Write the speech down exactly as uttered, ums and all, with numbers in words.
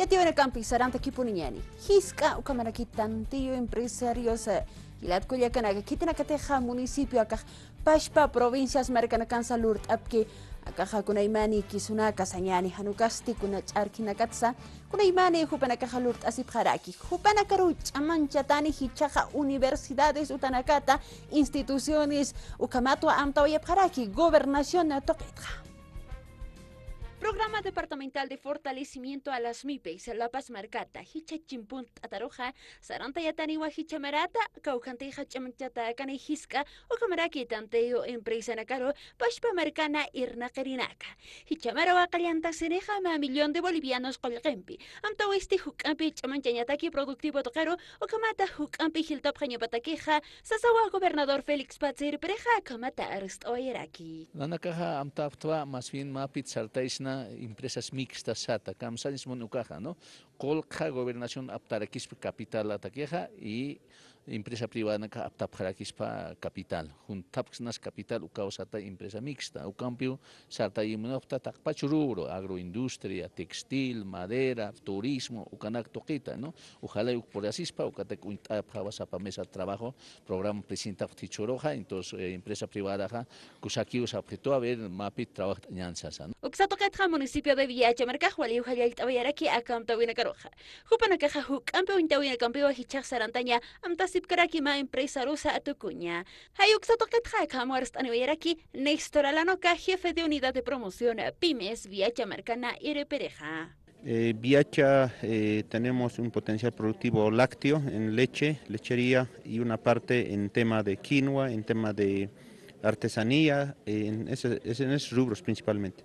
Yatiyawinakampi sarantakipuniñäni. Jisk'a ukhamaraki tantiyu empresarios, eh, jilat kullakanaka khitinakatixa municipio akax pachpa provincias markanakansa lurt'apki, akaxa kunaymani kisunaka sañäni, jan ukasti kuna ch'arkinakatsa kunaymani jupanakaxa lurt'asipxaraki. Jupanakaruw ch'amanchatani jichhaxa universidades utanakata, instituciones, ukhamatwa amtawayapxaraki gobernación tuqitxa. Programa Departamental de Fortalecimiento a las MIPES, La Paz markata jichha chimpunt'ataruxa, sarantayataniwa jichha marata kawkhantixa ch'amanchatayakani jisk'a ukhamaraki tantiyu empresanakaru pachpa markana irnaqirinaka. Jichha marawa qalltasinixa mä millón de bolivianos qullqimpi, amtawisti juk'ampi ch'amanchañataki productivo tuqiru, ukhamata juk'ampi jiltapxañapatakixa, sasawa gobernador Félix Patz irpirixa akhamata arst'awayaraki. Nanakaxa amtapxtwa, más bien mäpit sartaysna empresas mixtas sata, kamsañs mun ukaxa, ¿no? Qullqxa gobernación aptarakispa capitalatakixa y empresa privadanakax aptapxarakispa capital. Juntapxsnas capital ukaw sata empresa mixta. Ukampiw sartayimunapxta taqpach rubro, agroindustria, textil, madera, turismo, ukanak tuqita, ¿no? Ojalá uk purasispa, ukatak uñt'apxawa sapa mesa de trabajo, programa presidentapxta jichhüruxa, entonces, eh, empresa privadaxa kusakiw sapxitu, a ver, mäpit trabajt'añän sasa, ¿no? Uksa tuqitxa municipio de Viacha markax waliw jallallt'awayaraki aka amtawinakaruxa. Jupanakaxa juk'ampi uñtawinakampiwa jichhax sarantaña amtasipkaraki mä empresarusa tukuña. Jay uksa tuqitxa akham arst'aniwayaraki Néstor Alanoca, jefe de unidad de promoción pymes Viacha markana irpirixa. Eh, Viacha, eh, tenemos un potencial productivo lácteo en leche, lechería y una parte en tema de quinoa, en tema de artesanía, eh, en ese, es en esos rubros principalmente.